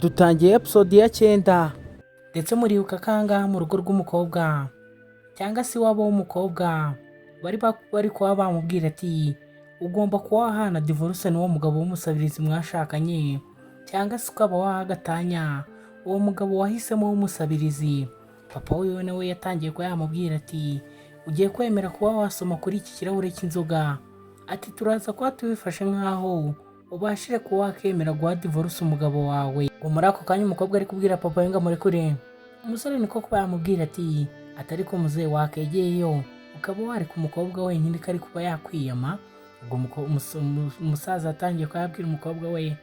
Dutangiye episode ya 9, ndetse muribuka ko ahangaha mu rugo rw'umukobwa cyangwa se iwabo w'umukobwa bari kuba bamubwira ati: "Ugomba kuba wahana divorce n'uwo mugabo w'umusabirizi mwashakanye, cyangwa se ukaba waha gatanya uwo mugabo wahisemo w'umusabirizi." Papa wiwe nawe yatangiye kuba yamubwira ati: "Ugiye kwemera kuba wasoma kuri iki kirahure cy'inzoga," ati: "Turaza kuba tubifashe nk'aho ubashije kuba wakemera guha divorce umugabo wawe." Ngo muri ako kanya umukobwa ari kubwira papa we ngo amurekure. Umusore niko kuba yamubwira ati: "Atari ko muzehe, wakegeyeyo ukaba wareka umukobwa wenyine ko ari kuba yakwiyama." Ubwo umusaza yatangiye kuba yabwira umukobwa we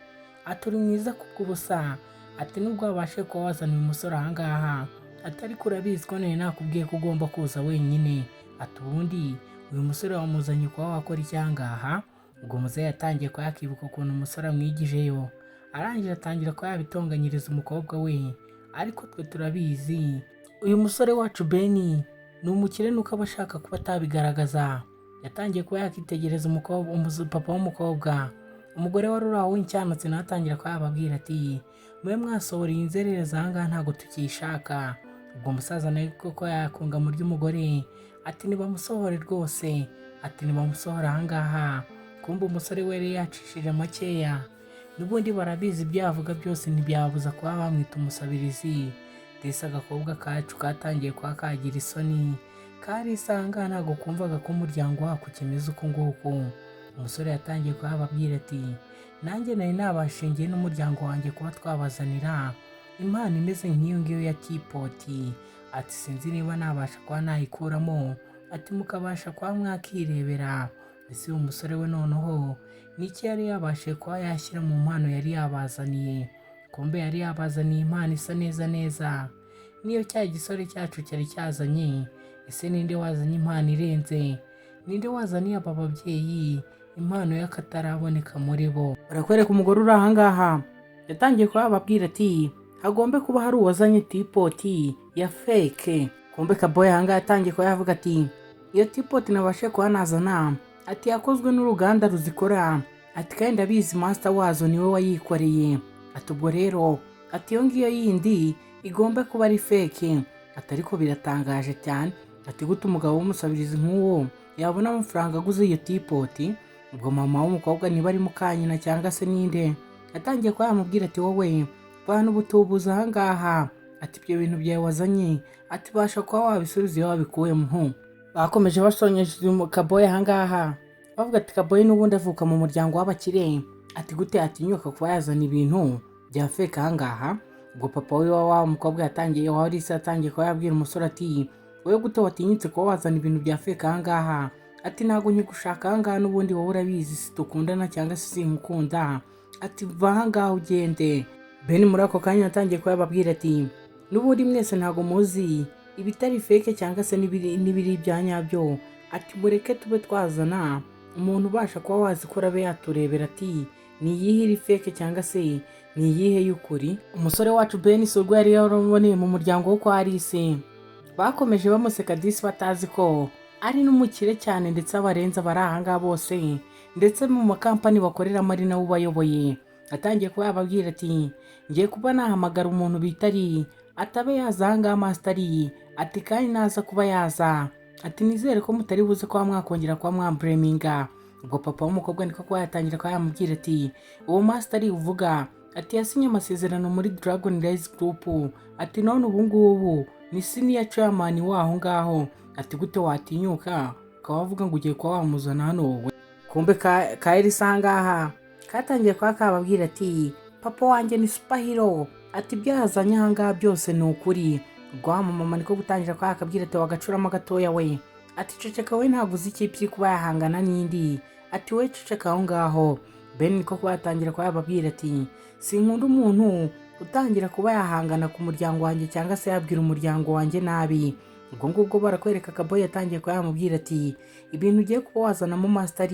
ati: "Uri mwiza kubw'ubusa," ati: "Nubwo wabashe kuba wazana uyu musore ahangaha," ati: "ariko urabizi ko nari nakubwiye ko ugomba kuza wenyine," ati: "Ubundi uyu musore wamuzanye kuba wakora iki ahangaha?" Ubwo muzehe yatangiye kuba yakibuka ukuntu umusore amwigijeyo, arangije atangira kuba yabitonganyiriza umukobwa we. Ariko twe turabizi, uyu musore wacu Beni ni umukire, nuko aba ashaka kuba atabigaragaza. Yatangiye kuba yakitegereza umukobwa, papa w'umukobwa. Umugore wari uri aho w'incyanutse nawe atangira kuba yababwira ati: "Mube mwasohora iyi nzererezi ahangaha, ntabwo tukiyishaka." Ubwo umusaza nawe koko yakunga mu ry'umugore ati: "Nibamusohore rwose," ati: "Nibamusohore ahangaha." Kumbe umusore we yari yacishije makeya, n'ubundi barabizi, ibyo yavuga byose ntibyabuza kuba bamwita umusabirizi. Ndetse agakobwa kacu katangiye kuba kagira isoni, karisanga ntabwo kumvaga ko umuryango wako ukimeze uku nguku. Umusore yatangiye kuba yababwira ati: "Nanjye nari nabashingiye n'umuryango wanjye kuba twabazanira impano imeze nk'iyo ngiyo ya teapot," ati: "Sinzi niba nabasha kuba nayikuramo," ati: "mukabasha kuba mwakirebera." Ese uyu musore we noneho niki yari yabashije kuba yashyira mu mpano yari yabazaniye? Kumbe yari yabazaniye impano isa neza neza niyo cya gisore cyacu cyari cyazanye. Ese ninde wazanye impano irenze? Ninde wazaniye aba babyeyi impano y'akataraboneka muri bo? Barakwereka umugore uri ahangaha yatangiye kuba yababwira ati: "Hagombe kuba hari uwazanye teapot ya fake." Kumbe kaboy ahangaha yatangiye kuba yavuga ati: "Iyo teapot nabashe kuba nazana," ati: "yakozwe n'uruganda ruzikora," ati: "kandi ndabizi, master wazo niwe wayikoreye," ati: "ubwo rero," ati: "iyo ngiyo yindi igomba kuba ari fake." Ati: "ariko biratangaje cyane," ati: "gute umugabo w'umusabirizi nk'uwo yabona amafaranga aguze iyo teapot?" Ubwo mama w'umukobwa, niba ari mukanyina cyangwa se ninde, yatangiye kuba yamubwira ati: "Wowe bantu ubutubuza ahangaha," ati: "ibyo bintu byawe wazanye," ati: "basha kuba wabisubiza iyo wabikuyemo." Bakomeje basonyeje kaboyi ahangaha, bavuga ati: "Kaboyi n'ubundi avuka mu muryango w'abakire," ati: "gute yatinyuka kuba yazana ibintu bya fake ahangaha?" Ubwo papa we wa mukobwa yatangiye, wa Alice, yatangiye kuba yabwira umusore ati: "Wowe gute watinyutse kuba wazana ibintu bya fake ahangaha?" Ati: "Ntabwo nkigushaka ahangaha, n'ubundi wowe urabizi situkundana cyangwa se sinkukunda," ati: "va ahangaha ugende." Ben muri ako kanya yatangiye kuba yababwira ati: "N'ubundi mwese ntabwo muzi ibitari fake cyangwa se n'ibiri ibya nyabyo," ati: "mureke tube twazana umuntu ubasha kuba wazikora abe yaturebera," ati: "ni iyihe iri fake cyangwa se ni iyihe y'ukuri?" Umusore wacu Ben si urwo yari yaraboneye mu muryango wo kwa Alice. Bakomeje bamuseka disi, batazi ko ari n'umukire cyane, ndetse abarenze abari ahangaha bose, ndetse mu makampani bakoreramo ari nawe ubayoboye. Atangiye kuba yababwira ati: "Ngiye kuba nahamagara umuntu bita ari atabe yaza ahangaha, master," ati: "kandi naza kuba yaza," ati: "nizere ko mutari buze kuba mwakongera kuba mwamblaminga." Ubwo papa w'umukobwa niko kuba yatangira kuba yamubwira ati: "Uwo master uvuga," ati: "yasinye amasezerano muri Dragon Rise Group," ati: "none ubu ngubu ni senior chairman waho ngaho," ati: "gute watinyuka ukaba wavuga ngo ugiye kuba wamuzana hano wowe?" Kumbe ka Elisa ahangaha katangiye kuba kababwira ati: "Papa wanjye ni superhero," ati: "ibyo yazanye ahangaha byose ni ukuri." Ubwo wa mama niko gutangira kuba yakabwira ati: "Wagacuramo gatoya we," ati: "ceceka we, ntabwo uzi ikipe iri kuba yahangana n'indi," ati: "we ceceka aho ngaho." Ben niko kuba yatangira kuba yababwira ati: "Sinkunda umuntu utangira kuba yahangana ku muryango wanjye cyangwa se yabwira umuryango wanjye nabi." Ubwo ngubwo barakwereka kaboy yatangiye kuba yamubwira ati: "Ibintu ugiye kuba wazanamo master,"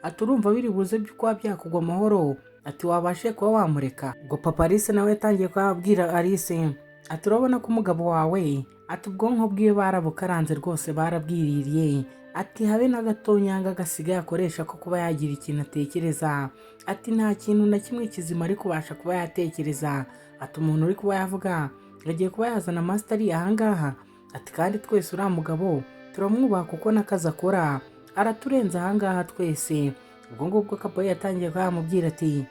ati: "urumva biri buze kuba byakugwa amahoro?" Ati: "wabashe kuba wamureka." Ubwo papa Alice nawe yatangiye kuba yabwira Alice ati: "Urabona ko umugabo wawe," ati: "ubwonko bwiwe barabukaranze rwose, barabwiririye," Ati habe na gatonyanga gasigaye akoresha ko kuba yagira ikintu atekereza. Ati nta kintu na kimwe kizima ari kubasha kuba yatekereza. Ati umuntu uri kuba yavuga ngo agiye kuba yazana Master ahangaha. Ati kandi twese uriya mugabo turamwubaha kuko n'akazi akora araturenza ahangaha twese. Ubwo ngubwo Kaboyi yatangiye kuba yamubwira ati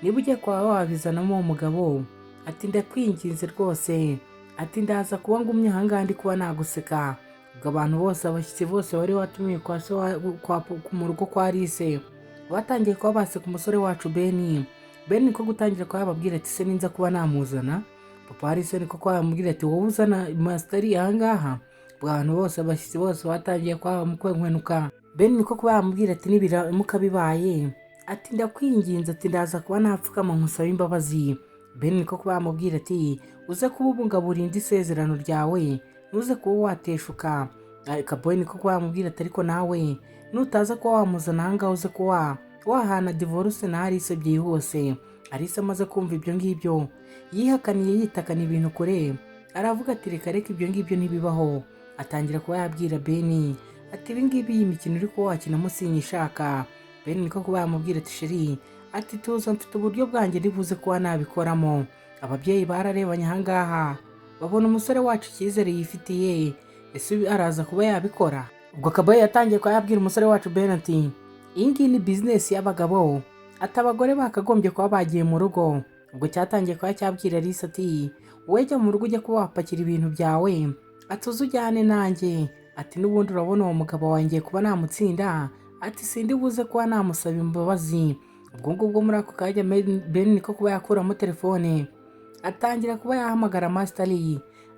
niba ugiye kuba wabizanamo uwo mugabo, ati ndakwinginze rwose, ati ndaza kuba ngumye ahangaha ndi kuba naguseka. Ubwo abantu bose, abashyitsi bose bari watumiye kwa se mu rugo kwa Alice, batangiye kuba baseka umusore wacu Beni. Beni niko gutangira kuba yababwira ati se ninza kuba namuzana? Papa Alice niko kuba yamubwira ati wowe uzana Master ahangaha? Ubwo abantu bose, abashyitsi bose batangiye kuba bamukwenkwenuka. Beni niko kuba yamubwira ati nibiramuka bibaye, ati ndakwinginze, ati ndaza kuba napfukama nkusaba imbabazi. Beni niko kuba yamubwira ati uze kuba ubungabura indi isezerano ryawe, ntuze kuba wateshuka. Kaboyi niko kuba yamubwira ati ariko nawe nutaza kuba wamuzana ahangaha, uze kuba wahana divorce na Alice byihuse. Alice amaze kumva ibyo ngibyo yihakaniye, yitakana ibintu kure, aravuga ati reka reka, ibyo ngibyo ntibibaho. Atangira kuba yabwira Beni ati ibi ngibi, iyi mikino uri kuba wakinamo sinyishaka. Beni niko kuba yamubwira ati chérie, ati tuza, mfite uburyo bwanjye ndibuze kuba nabikoramo. Ababyeyi bararebanye ahangaha babona umusore wacu icyizere yifitiye, ese araza kuba yabikora? Ubwo Kaboyi yatangiye kuba yabwira umusore wacu Ben ati iyi ngiyi ni business y'abagabo, ati abagore bakagombye kuba bagiye mu rugo. Ubwo cyatangiye kuba cyabwira Alice ati wowe jya mu rugo ujye kuba wapakira ibintu byawe, ati uze ujyane nanjye, ati n'ubundi urabona uwo mugabo wanjye kuba namutsinda, ati sindi buze kuba namusaba imbabazi. Ubwo ngubwo muri ako kanya Ben niko kuba yakuramo telefone, atangira kuba yahamagara Master,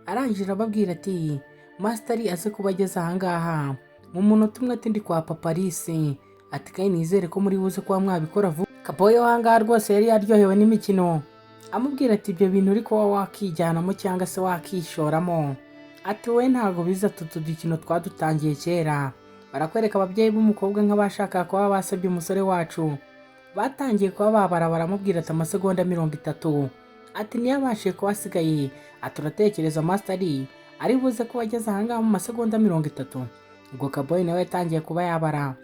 arangije arababwira ati Master aze kuba ageze ahangaha mu munota umwe, ati ndi kwa papa Alice, ati kandi nizere ko muri buze kuba mwabikora vuba. Kaboyo ahangaha rwose yari yaryohewe n'imikino, amubwira ati ibyo bintu uri kuba wakijyanamo cyangwa se wakishoramo, ati wowe ntabwo biza, tutu dukino twadutangiye kera. Barakwereka ababyeyi b'umukobwa nk'abashaka kuba basabye umusore wacu, batangiye kuba babara, baramubwira ati amasegonda 30, ati ntiyabashije kuba asigaye, ati uratekereza Master ari buze kuba ageze ahangaha mu masegonda 30? Ubwo Kaboyi nawe yatangiye kuba yabara,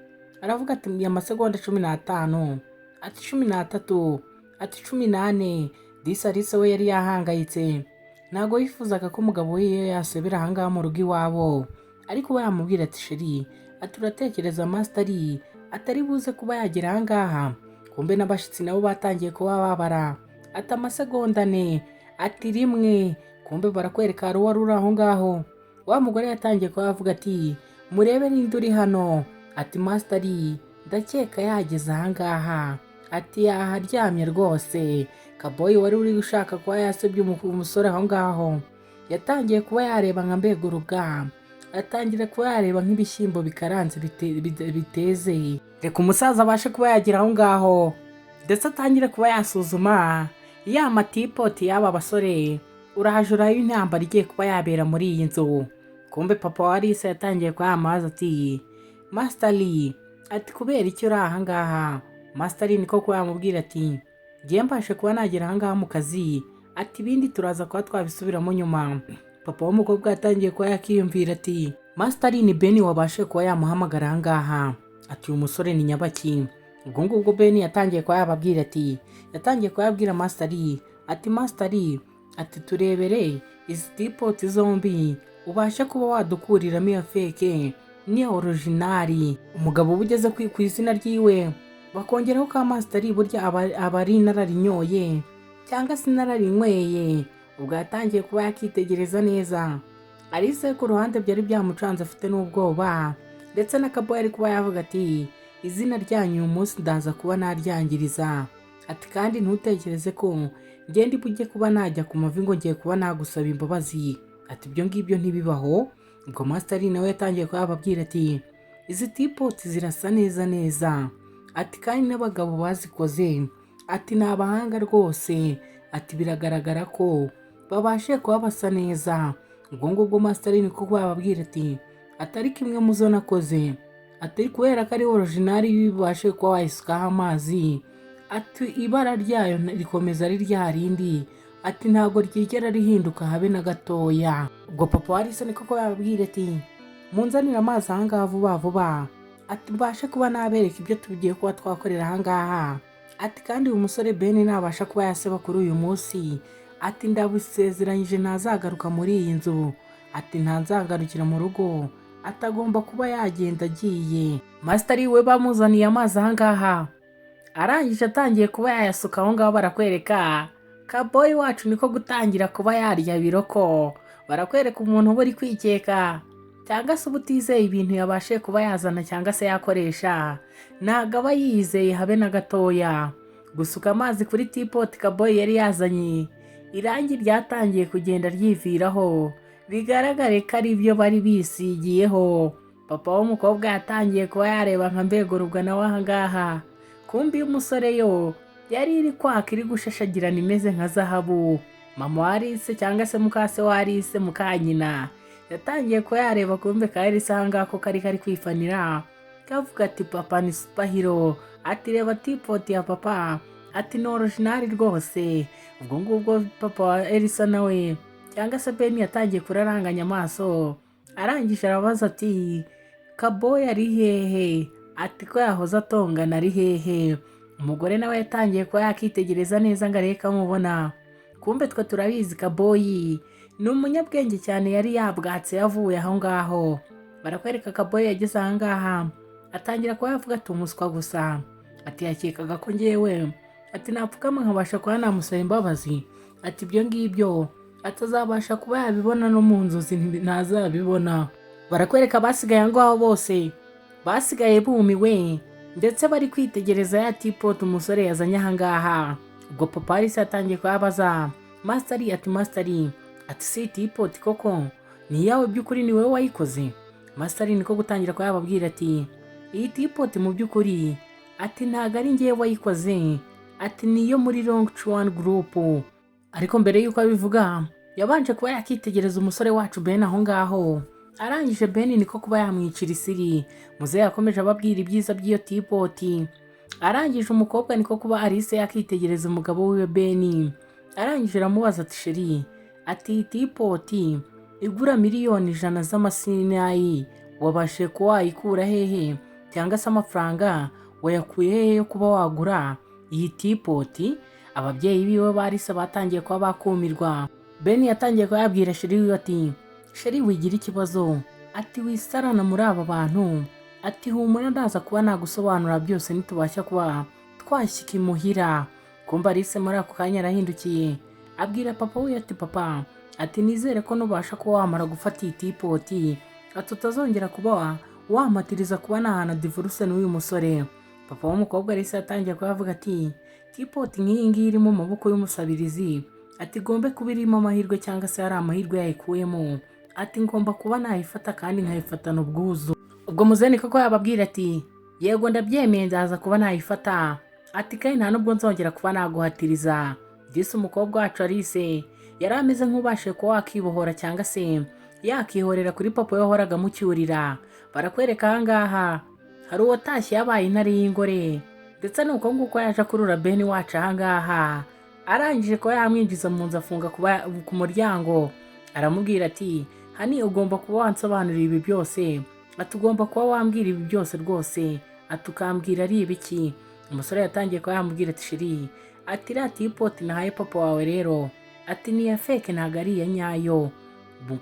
aravuga ati amasegonda 15, ati 13, ati 14. Disi Alice we yari yahangayitse, ntabwo yifuzaga ko umugabo we yasubira ahangaha mu rugo iwabo, ariko we yamubwira ati chérie, ati uratekereza Master atari buze kuba yagera ahangaha? Kumbe n'abashyitsi nabo batangiye kuba babara, ati amasegonda 4, ati 1. Kumbe barakwereka hari uwari uri aho ngaho. Wa mugore yatangiye kuba yavuga ati murebe ninde uri hano, ati Master ndakeka yageze ahangaha, ati yaharyamye rwose. Kaboyi wari uri ushaka kuba yasebye umusore aho ngaho yatangiye kuba yareba nka mbega urubwa, atangira kuba yareba nk'ibishyimbo bikaranze biteze. Reka umusaza abashe kuba yagera aho ngaho, ndetse atangire kuba yasuzuma ya matipoti y'aba basore. Urahaje urayo intambara igiye kuba yabera muri iyi nzu. Kumbe papa wa Alice yatangiye kuba yamazi ati Master, ati kubera icyo uri ahangaha? Master niko kuba yamubwira ati ngiye mbashe kuba nagera ahangaha mu kazi, ati ibindi turaza kuba twabisubiramo nyuma. Papa w'umukobwa yatangiye kuba yakiyumvira ati Master ni Beni wabashe kuba yamuhamagara ahangaha, ati uyu musore ni nyabaki? Ubwo ngubwo Beni yatangiye kuba yababwira ati, yatangiye kuba yabwira Master ati Master, ati turebere izi teapot zombi ubashe kuba wadukuriramo iya fake n'iya original. Umugabo uba ugeze ku izina ryiwe bakongeraho ka Master, burya aba ari inararinyoye cyangwa se inararinyweye. Ubwo yatangiye kuba yakitegereza neza. Alice ku ruhande byari byamucanze, afite n'ubwoba, ndetse na Kaboyi ari kuba yavuga ati izina ryanyu uyu munsi ndaza kuba naryangiriza, ati kandi ntutekereze ko ngenda bujye kuba najya ku mavi ngo ngiye kuba nagusaba imbabazi, ati ibyo ngibyo ntibibaho. Ubwo Master nawe yatangiye kuba yababwira ati izi teapot zirasa neza neza, ati kandi n'abagabo bazikoze, ati ni abahanga rwose, ati biragaragara ko babashe kuba basa neza. Ubwo ngubwo Master niko kuba yababwira ati atari kimwe mu zo nakoze, ati kubera ko ari original bibashe kuba wayisukaho amazi, ati ibara ryayo rikomeza ari rya rindi, ati ntabwo ryigera rihinduka habe na gatoya. Ubwo papa wa Alice niko kuba yababwira ati Munzanire amazi ahangaha vuba vuba." Ati: "Mbashe kuba nabereka ibyo tugiye kuba twakorera ahangaha." Ati: "Kandi uyu musore Ben nabasha kuba yaseba kuri uyu munsi," ati, "ndabisezeranyije ntazagaruka muri iyi nzu." Ati: "Ntazagarukira mu rugo," atagomba kuba yagenda agiye. Master we bamuzaniye amazi ahangaha, arangije atangiye kuba yayasuka aho ngaho. Barakwereka kaboyi wacu niko gutangira kuba yarya biroko. Barakwereka umuntu uba uri kwikeka cyangwa se uba utizeye ibintu yabashe kuba yazana cyangwa se yakoresha, ntabwo aba yiyizeye habe na gatoya. Gusuka amazi kuri teapot kaboyi yari yazanye, irangi ryatangiye kugenda ryiviraho, bigaragare ko ari byo bari bisigiyeho. Papa w'umukobwa yatangiye kuba yareba nka mbegurubwa nawe ahangaha. Kumbi y'umusore yo yari iri kwaka, iri gushashagirana, imeze nka zahabu. Mama wa Alice cyangwa se mukase wa Alice, mukanyina, yatangiye kuba yareba kumbe ka Alice ahangaha ko kari kari kwifanira, kavuga ati: "Papa ni superhero." Ati: "Reba teapot ya papa." Ati: "Ni original rwose." Ubwo ngubwo papa wa Elisa nawe cyangwa se Ben yatangiye kuraranganya amaso, arangije arabaza ati: "Kaboyi ari hehe?" Ati: "Ko yahoze atongana ari hehe?" Umugore nawe yatangiye kuba yakitegereza neza ngo arebe ko amubona. Kumbe twe turabizi, kaboyi ni umunyabwenge cyane, yari yabwatse yavuye aho ngaho. Barakwereka kaboyi yageze aha ngaha, atangira kuba yavuga ati: "Umuswa gusa." Ati: "Yakekaga ko ngewe," ati, "napfukama nkabasha kuba namusaba imbabazi." Ati: "Ibyo ngibyo atazabasha kuba yabibona no mu nzozi, ntazabibona." Barakwereka abasigaye aho ngaho bose basigaye bumiwe, ndetse bari kwitegereza ya teapot umusore yazanye aha ngaha. Ubwo papa Alice yatangiye kuyabaza Master, ati: "Master," ati, "si teapot koko ni iyawe by'ukuri? Ni wowe wayikoze?" Master niko gutangira kuyababwira ati: "Iyi teapot mu by'ukuri," ati, "ntabwo ari ngewe wayikoze," ati, "niyo muri Long Chuan Group." Ariko mbere y'uko abivuga yabanje kuba yakitegereza umusore wacu Ben aho ngaho. Arangije Ben niko kuba yamwicira isiri. Muzehe yakomeje ababwira ibyiza by'iyo teapot. Arangije umukobwa niko kuba Alice yakitegereza umugabo wiwe Ben, arangije aramubaza ati: "Chéri," ati, "iyi teapot igura miliyoni 100 z'amasinayi wabashije kuba wayikura hehe, cyangwa se amafaranga wayakuye hehe yo kuba wagura iyi teapot?" Ababyeyi biwe ba Alice batangiye kuba bakumirwa. Ben yatangiye kuba yabwira chéri wiwe ati: "Chéri, wigira ikibazo," ati, "wisarana muri aba bantu," ati, "humura, ndaza kuba nagusobanura byose nitubasha kuba twashyika imuhira." Kumva Alice muri ako kanya arahindukiye, abwira papa we ati: "Papa," ati, "nizere ko nubasha kuba wamara gufata iyi teapot," ati, "utazongera kuba wampatiriza kuba nahana divorce n'uyu musore." Papa w'umukobwa Alice yatangiye kuba avuga ati: "Teapot nk'iyi ngiyi iri mu maboko y'umusabirizi," ati, "igombe kuba irimo amahirwe cyangwa se hari amahirwe yayikuyemo," ati, "ngomba kuba nayifata kandi nkayifatana ubwuzu." Ubwo muzeni koko yababwira ati: "Yego, ndabyemeye, ndaza kuba nayifata," ati, "kandi nta nubwo nzongera kuba naguhatiriza." Disi umukobwa wacu Alice yari ameze nk'ubashije kuba wakibohora cyangwa se yakihorera kuri papa we wahoraga amucyurira. Barakwereka ahangaha hari uwatashye yabaye intare y'ingore, ndetse ni uko nguko yaje akurura Ben wacu ahangaha. Arangije kuba yamwinjiza mu nzu, afunga ku muryango, aramubwira ati: "Honey, ugomba kuba wansobanurira ibi byose," ati, "ugomba kuba wambwira ibi byose rwose," ati, "ukambwira ari ibiki?" Umusore yatangiye kuba yamubwira ati: "Chéri," ati, "iriya teapot nahaye papa wawe rero," ati, "ni iya fake, ntabwo ari iya nyayo."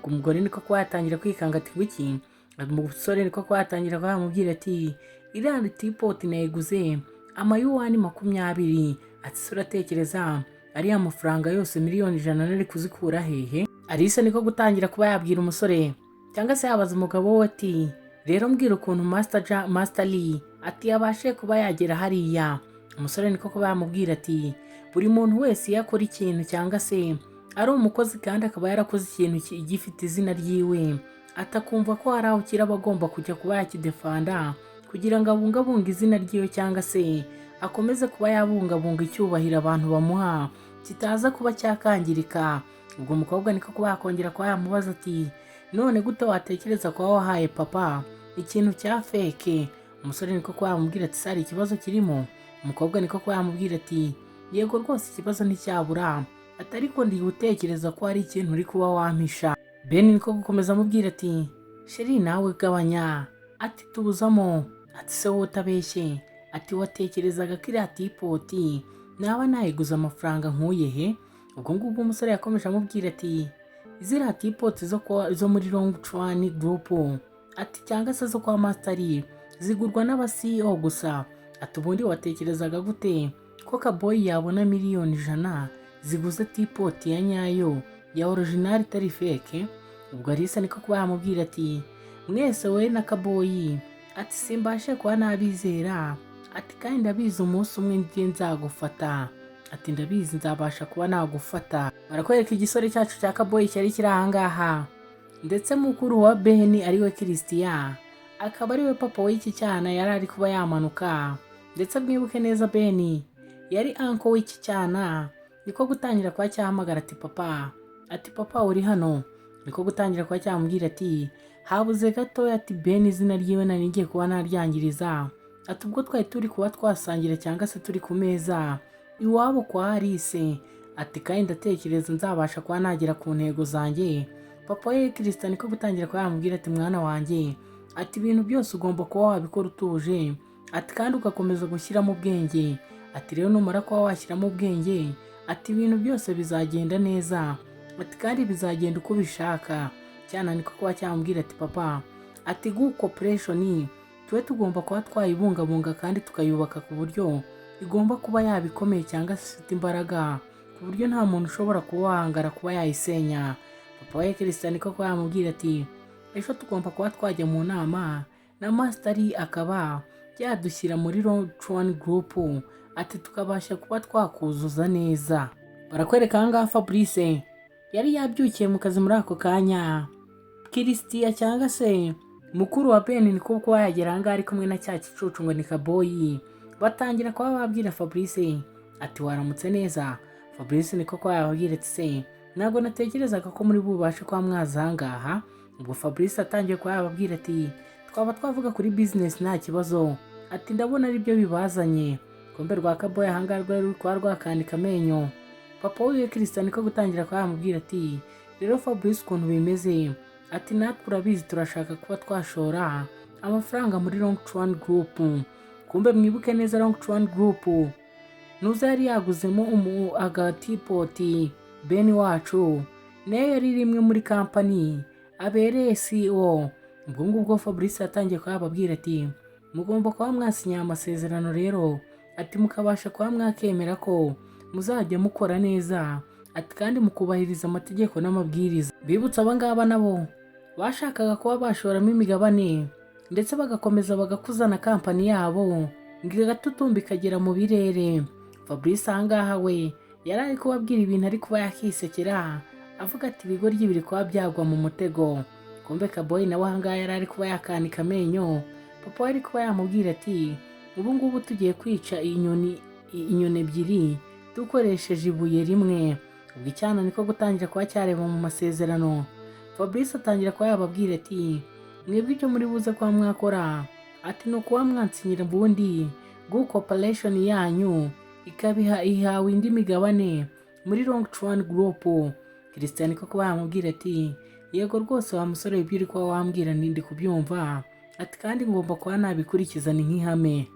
Umugore niko kuba yatangira kwikanga ati: "Wiki?" Umusore niko kuba yatangira kuba yamubwira ati: "Iriya teapot nayiguze amayuwani 20." Ati: "Se uratekereza ariya mafaranga yose miliyoni 100 nari kuzikura hehe?" Alice niko gutangira kuba yabwira umusore cyangwa se yabaza umugabo we ati: "Rero mbwira ukuntu Master ja Master Lee," ati, "yabashe kuba yagera hariya." Umusore niko kuba yamubwira ati: "Buri muntu wese iyo akora ikintu cyangwa se ari umukozi kandi akaba yarakoze ikintu gifite izina ryiwe, atakumva ko hari aho kiraba, agomba kujya kuba yakidefanda kugira ngo abungabunge izina ryiwe cyangwa se akomeze kuba yabungabunga icyubahiro abantu bamuha kitaza kuba cyakangirika." Ubwo umukobwa niko kuba yakongera kuba yamubaza ati: "None gute watekereza kuba wahaye papa ikintu cya fake?" Umusore niko kuba yamubwira ati: "Sari ikibazo kirimo?" Umukobwa niko kuba yamubwira ati: "Yego rwose, ikibazo nticyabura," ati, "ariko ndi gutekereza ko hari ikintu uri kuba wampisha." Ben niko gukomeza amubwira ati Chéri, nawe gabanya." Ati: "Tubuzamo." Ati: "Se wowe utabeshye," ati, "watekerezaga ko iriya teapot naba nayiguze amafaranga nkuye he?" Ubwo ngubwo umusore yakomeje amubwira ati: "Ziriya teapot zo muri Long Chuan Group," ati, "cyangwa se zo kwa Master, zigurwa n'aba CEO gusa." Ati: "Ubundi watekerezaga gute ko Kaboyi yabona miliyoni 100 ziguze teapot ya nyayo, ya original, itari fake?" Ubwo Alice niko kuba yamubwira ati: "Mwese, wowe na Kaboyi," ati, "simbashe kuba nabizera." Ati: "Kandi ndabizi umunsi umwe njye nzagufata." Ati: "Ndabizi nzabasha kuba nagufata." Barakwereka igisore cyacu cya Kaboyi cyari kiri ahangaha, ndetse mukuru wa Beni ariwe Christian, akaba ariwe papa w'iki cyana, yari ari kuba yamanuka. Ndetse mwibuke neza, Beni yari uncle w'iki cyana. Niko gutangira kuba cyahamagara ati: "Papa." Ati: "Papa, uri hano?" Niko gutangira kuba cyamubwira ati: "Habuze gatoya," ati, "Beni izina ryiwe nari ngiye kuba naryangiriza." Ati: "Ubwo twari turi kuba twasangira cyangwa se turi ku meza iwabo kwa Alice." Ati: "Kandi ndatekereza nzabasha kuba nagera ku ntego zanjye." Papa we Christian niko gutangira kuba yamubwira ati: "Mwana wanjye," ati, "ibintu byose ugomba kuba wabikora utuje," ati, "kandi ugakomeza gushyiramo ubwenge." Ati: "Rero numara kuba washyiramo ubwenge," ati, "ibintu byose bizagenda neza," ati, "kandi bizagenda uko ubishaka." Cyane niko kuba cyamubwira ati: "Papa," ati, "gu corporation tube tugomba kuba twayibungabunga kandi tukayubaka ku buryo igomba kuba yaba ikomeye cyangwa se ifite imbaraga, ku buryo nta muntu ushobora kuba wahangara kuba yayisenya." Papa we Christian niko kuba yamubwira ati: "Ejo tugomba kuba twajya mu nama na Master, akaba yadushyira muri Rochuan Group," ati, "tukabasha kuba twakuzuza neza." Barakwereka ahangaha Fabrice yari yabyukiye mu kazi muri ako kanya. Christian cyangwa se mukuru wa Ben niko kuba yagera ahangaha ari kumwe na cya gicucu ngo ni Kaboyi. Batangira kuba babwira Fabrice ati: "Waramutse neza." Fabrice niko kuba yababwira ati: "Se ntabwo natekerezaga ko muri bubashe kuba mwaza ahangaha." Ubwo Fabrice atangiye kuba yababwira ati: "Twaba twavuga kuri business, nta kibazo." Ati: "Ndabona aribyo bibazanye." Kumbe rwa Kaboyi ahangaha rwari ruri kuba rwakanika amenyo. Papa wiwe Christian niko gutangira kuba yamubwira ati: "Rero Fabrice, ukuntu bimeze," ati, "natwe urabizi turashaka kuba twashora amafaranga muri Long Chuan Group." Kumbe mwibuke neza, Long Chuan Group nuza yari yaguzemo agateapot. Ben wacu nayo yari rimwe muri company abereye CEO. Ubwo ngubwo Fabrice yatangiye kuba yababwira ati: "Mugomba kuba mwasinyiye amasezerano rero," ati, "mukabasha kuba mwakemera ko muzajya mukora neza," ati, "kandi mukubahiriza amategeko n'amabwiriza." Bibutsa abangaba nabo bashakaga kuba bashoramo imigabane, ndetse bagakomeza bagakuza na company yabo ngo igatutumba ikagera mu birere. Fabrice ahangaha we yari ari kubabwira ibintu ari kuba yakisekera, avuga ati: "Ibigoryi biri kuba byagwa mu mutego." Kumbe Kaboyi nawe ahangaha yari ari kuba yakanika amenyo. Papa we ari kuba yamubwira ati: "Ubu ngubu tugiye kwica inyoni ebyiri dukoresheje ibuye rimwe." Ubwo icyana niko gutangira kuba cyareba mu masezerano. Fabrice atangira kuba yababwira ati: "Mwebwe icyo muri buze kuba mwakora," ati, "ni ukuba mwansinyira ubundi gu corporation yanyu ikabiha ihawe indi migabane muri Long Chuan Group." Christian ko kuba yamubwira ati: "Yego rwose wa musore, ibyo uri kuba wambwira ndi kubyumva," ati, "kandi ngomba kuba nabikurikiza, ni nk'ihame."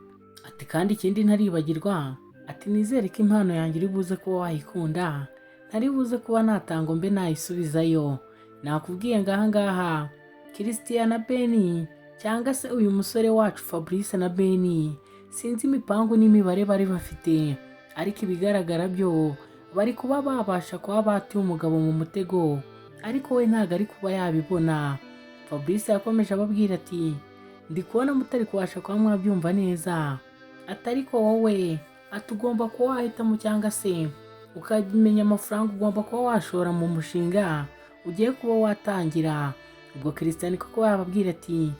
Ati: "Kandi ikindi ntaribagirwa," ati, "nizere ko impano yanjye uri buze kuba wayikunda, ntari buze kuba natanga mbe nayisubizayo." Nakubwiye ngaha ngaha Christian na Beni, cyangwa se uyu musore wacu Fabrice na Beni, sinzi imipangu n'imibare bari bafite, ariko ibigaragara byo bari kuba babasha kuba batuye umugabo mu mutego, ariko we ntabwo ari kuba yabibona. Fabrice yakomeje ababwira ati: "Ndi kubona mutari kubasha kuba mwabyumva neza," ati, "ariko wowe," ati, "ugomba kuba wahitamo cyangwa se ukamenya amafaranga ugomba kuba washora mu mushinga ugiye kuba watangira." Ubwo Christian koko yababwira ati: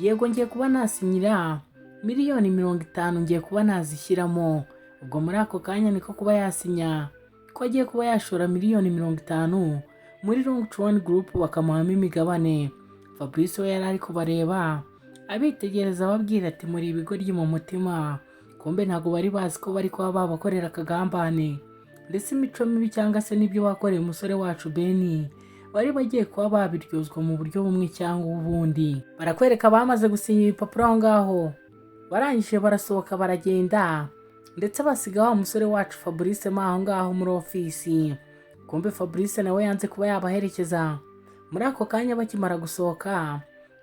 "Yego, ngiye kuba nasinyira miliyoni 50, ngiye kuba nazishyiramo." Ubwo muri ako kanya niko kuba yasinya ko agiye kuba yashora miliyoni 50 muri Long Chuan Group, bakamuhamo imigabane. Fabrice we yari ari kubareba, abitegereza, ababwira ati: "Muri ibigoryi mu mutima." Kumbe ntabwo bari bazi ko bari kuba babakorera akagambane, ndetse imico mibi cyangwa se n'ibyo wakoreye umusore wacu Beni. Bari bagiye kuba babiryozwa mu buryo bumwe cyangwa ubundi. Barakwereka bamaze gusinya ibipapuro aho ngaho, barangije barasohoka baragenda, ndetse basiga wa musore wacu Fabrice mo aho ngaho muri ofisi. Kumbe Fabrice nawe yanze kuba yabaherekeza. Muri ako kanya bakimara gusohoka,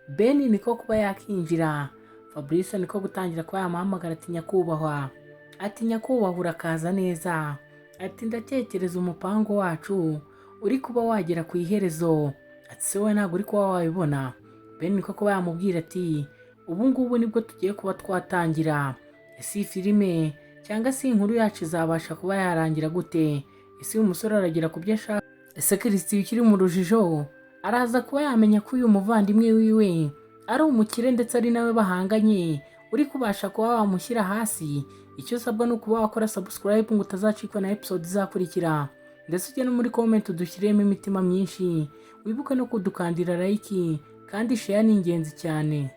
Ben niko kuba yakinjira. Fabrice niko gutangira kuba yamuhamagara ati: "Nyakubahwa," ati: "Nyakubahwa, urakaza neza," ati: "Ndatekereza umupango wacu uri kuba wagera ku iherezo." Ati: "Se wowe ntabwo uri kuba wabibona?" Ben niko kuba yamubwira ati: "Ubu ngubu nibwo tugiye kuba twatangira. Ese iyi filime cyangwa se iyi nkuru yacu izabasha kuba yarangira gute? Ese uyu musore aragera ku byo ashaka? Ese Christian ukiri mu rujijo araza kuba yamenya ko uyu muvandimwe wiwe ari umukire, ndetse ari nawe bahanganye uri kubasha kuba wamushyira hasi?" Icyo usabwa ni ukuba wakora subscribe ngo utazacikwa na episode izakurikira, ndetse ujye no muri comment udushyiremo imitima myinshi, wibuke no kudukandira like, kandi share ni ingenzi cyane.